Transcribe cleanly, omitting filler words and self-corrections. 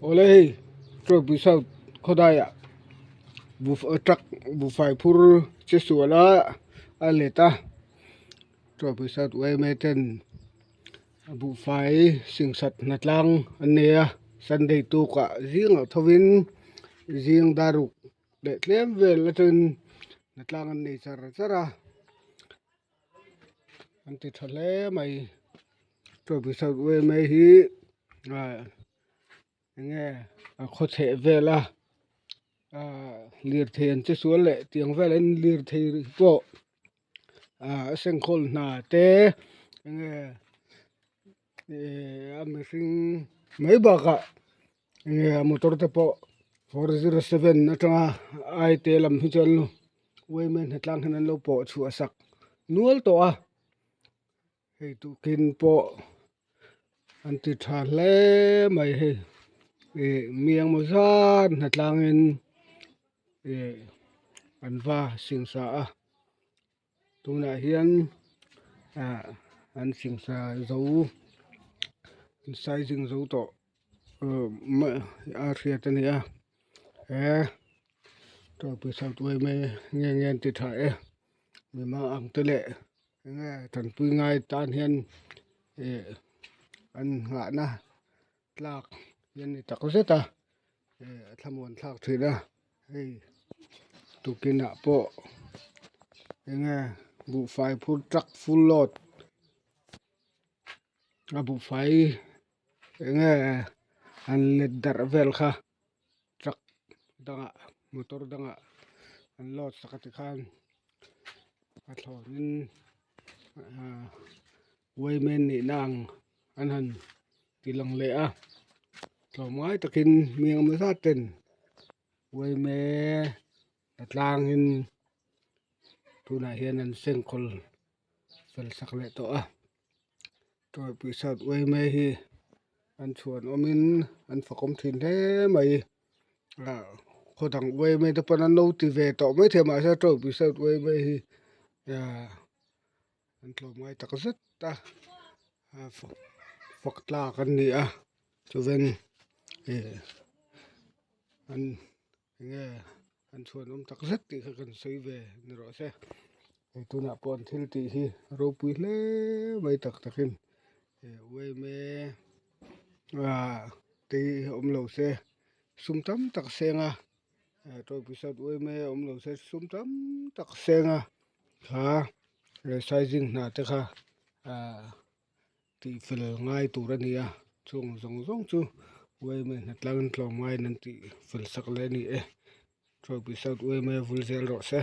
Awle hei Trophy South khawdaiah truck buhfai phur che sual a a let a Trophy South yma ten buhfai singsat hnatlang an nei a Sunday tukah zingah thovin zing dar ruk leh tlem vel atangin hnatlang an nei char char a. An ti tha hle mai trophy south yma hi ah enge a khaw chheh vel a ah lirthei an che sual leh tiang vel an lirthei pawh ah a sengkhawl hna te enge eh a mihring mai bakah enge a motor te pawh 407 atanga ai te lam hi chuan yma hnatlang hian an lo pawh chhuah sak nual tawh a hei tukin pawh an ti tha hle mai hei ih mi engemaw zat hnatlangin ih an va singsa a tunah hian ah an singsa zo an sizing zo tawh a hriat a ni a he tawpui south yma nge nge an ti tha e mima ang te leh enge tanpui ngai tan hian ih an nghahna tlak hi a ni tak zet a ih a thlamuan thlak thin a hei tukin ah pawh enge buhfai phur truck full load a buhfai enge an let darh vel kha truck dangah motor dangah an load sak a tikhan a thlawnin ah yma nihna ang an han ti lang leh a tlawmngai takin mi engemaw zat ten yma tlangin tunah hian an sengkawl fel sak leh tawh a tawipui south yma hi an chhuan awmin an fakawm thin hle mai ah khaw dang yma te pawn an lo ti ve tawh maithei mahse tawipui south yma hi ah an tlawmngai tak zet a fak tlak an ni a chuan ih an enge an chhuanawm tak zet tih kha kan sawi ve ni rawh se hei tunah pawh an thil tih hi a ropui hle mai tak takin ih yma ah te hi awm lo se sum tam tak seng a tawipui south yma awm lo se sum tam tak seng a kha sizing hna te kha ah tih fel ngai tur a ni a chung zawng zawng chu yma hnatlang tlawm ngaiin an tih fel sak leh a ni e tawipui south yma vul zel rawh se.